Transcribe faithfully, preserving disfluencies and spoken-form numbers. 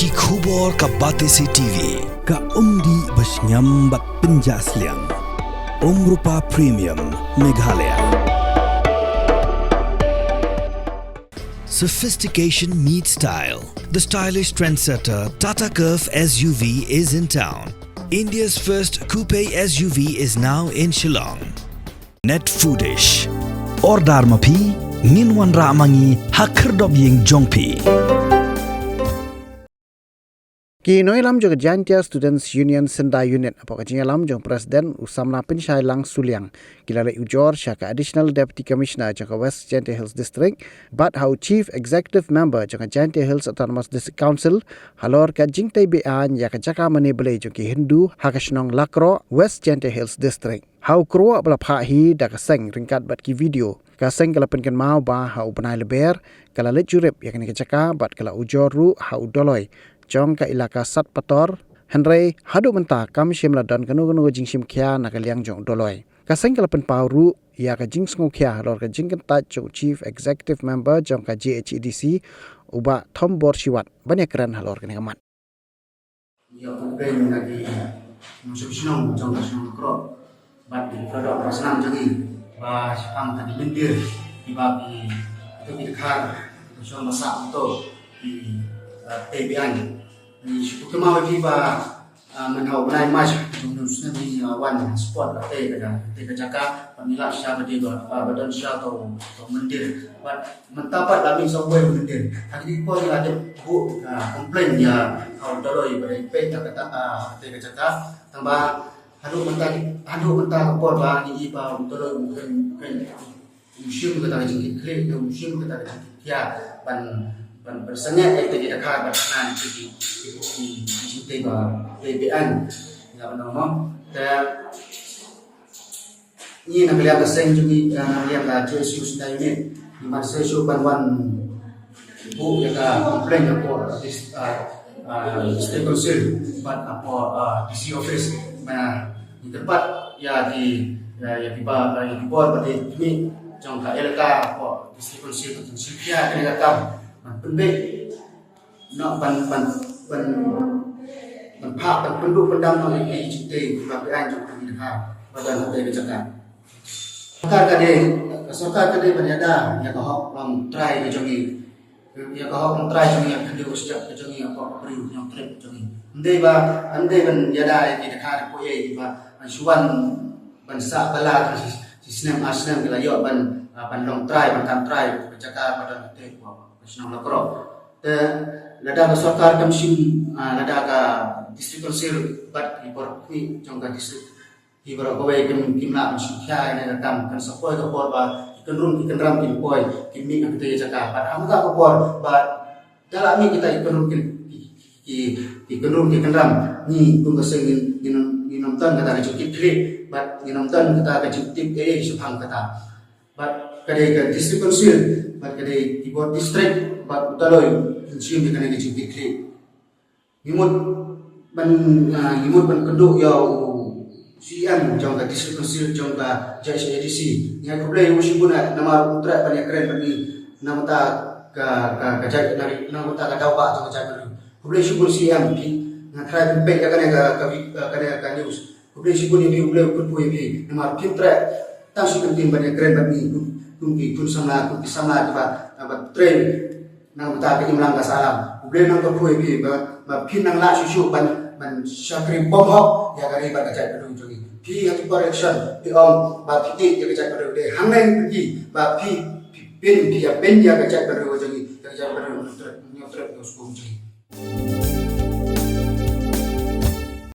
Ki khubor ka Batesi T V, ka umdih ba shngiam bad pynjah sliang. Umrupa Premium, Meghalaya. Sophistication meets style. The stylish trendsetter Tata Curvv S U V is in town. India's first coupe S U V is now in Shillong. Net Foodish. Order ma phi, ngin wanrah ma ngi ha khyrdop ïing jong phi. Ki nongïalam jong ka Jaintia Students Union Synda Unit, hapoh ka jingïalam jong President u samla Pynshai Lang Suliang, ki la leit ujor sha ka Additional Deputy Commissioner jong ka West Jaintia Hills District bad ha u Chief Executive Member jong ka Jaintia Hills Autonomous District Council halor ka jingtei beaiñ ïa ka jaka mane blei jong ki Hindu ha ka shnong Lakroh, West Jaintia Hills District. Ha u kyrwoh ba la phah hi da ka seng ryngkat bad ki video, ka seng ka la pynkynmaw ba ha u bnai Lber ka la leit jurip ïa kane ka jaka bad ka la ujor ruh ha u Doloi jong ka ilaka Satpator. Hynrei haduh mynta kam shym la don kano kano ka jingshim khia na ka liang jong u Doloi. Ka seng ka la pynpaw ruh ïa ka jingsngewkhia halor ka jingkyntait jong u Chief Executive Member jong ka J H A D C, u Bah Thombor Shiwat, ban ïakren halor kane ka mat. Ïa u peng na ki nongshong shnong jong ka shnong Lakroh bad ki para doh para snam jong ngi ba shaphang ka ki myndir kiba ki, to ki dkhar, to shong ba sah to ki, eh, tei beaiñ. Ngi shu kynmaw ïa ki ba, ah, mynta u bnai March jong u snem ngi, ah, wan spot ka tei ka, tei ka jaka, ba ngi lap sha ba dei ba, ah, ba don sha to, to myndir. Bad mynta pat la mih sawei myndir. Ha kine ki por ngi la dep buh, ah, complain ïa ka u Doloi ba dei peit ha kata, ah, ha kata ka jaka. Tang ba haduh mynta, haduh mynta ka por ba ngi i ba u Doloi u kren, kren, u shim kata ka jingkitkhlieh, u shim kata ka jingkitkhia ban, ban, ban sangeh ïa kata ka jaka ban kynnan ïa ki, ki, ki, ki jingtei ba, tei beaiñ. Nga ban ong mo. Te ngi na ka liang ka seng jong ngi, eh, na ka liang ka J S U Synda Unit, ngi ban sa shu ban wan buh ïa ka complain hapoh dis-, ah, ah, District Council bad hapoh, ah, D C office. Ba ngi kyrpad ïa ki, ïa, ïa ki ba, ïa ki bor ba dei khmih jong ka elaka hapoh District Council, ka jingshim khia kane ka kam ban pynbeit noh ban, ban, ban, ban phah, ban pynduh pyndam noh ïa ki jingtei kiba beaiñ jong ka dkhar ba don ha kata ka jaka. Sorkar ka dei, ka sorkar ka dei ban ïada ïa ka hok longtrai ka jong ngi. Ïa ka hok longtrai jong ngi, ïa ka khyndew ka shyiap ka jong ngi, ïa ka hok ka briew ka jong ngi. Ym dei ba, ym dei ban ïada ïa ki dkhar, ïa kiei kiba, ban shu wan ban sah bylla shi, shi snem ar snem ki la ïoh ban, ah, ban longtrai, ban kam trai ka jaka ba don ha kata ka shnong Lakroh. Te lada ka sorkar kam shim, ah, lada ka District Council bad ki bor khmih jong ka district, ki baroh kawei kim, kim lah ban shim khia ïa kane ka kam, kan sa poi ka por ba ki kynrum ki kynram kin poi, kin mih na kata ka jaka. Bad ha kata ka por ba da lah mih kita ki kynrum ki, ki, ki, ki kynrum ki kynram, ngi kum ka seng ngin, ngin, ngin ym don kata ka jingkitkhlieh bad ngin ym don kata ka jingtip ei ei shaphang kata. Bad ka dei ka District Council bad ka dei ki bor district bad u Doloi kin shim ïa kane ka jingkitkhlieh. Ngi mut ban, ah, ngi mut ban kynduh ïa u C E M jong ka District Council jong ka J H A D C. Ngi ai khublei ïa u shibun, ah, namar um treh ban ïakren bad ngi na ka bynta ka, ka, ka jaid, na, na ka bynta ka daw bah jong ka jaidbynriew. Khublei shibun C E M, phi, nga tharai phin peit ïa kane ka, ka vi-, ka, kane ka news. Khublei shibun ïa phi, U Blei un kyrkhu ïa phi. Namar phim treh tang shi kyntien ban ïakren bad ngi kum, kum ki khun samla, kum ki samla kiba, ah, ba trei na ka bynta ka imlang ka sahlang. U Blei un kyrkhu ïa phi ba, ba phin nang lah shuh shuh ban, ban shakri bymhok ïa ka ri bad ka jaidbynriew jong ngi. Phi ha ki por election phi ong ba phi ïeit ïa ka jaidbynriew, te hangne phi ba phi, phi pyn, phi ïa pyn ïa ka jaidbynriew jong ngi, ïa ka jaidbynriew, ngi treh, ngi treh ïa u skum jong ngi.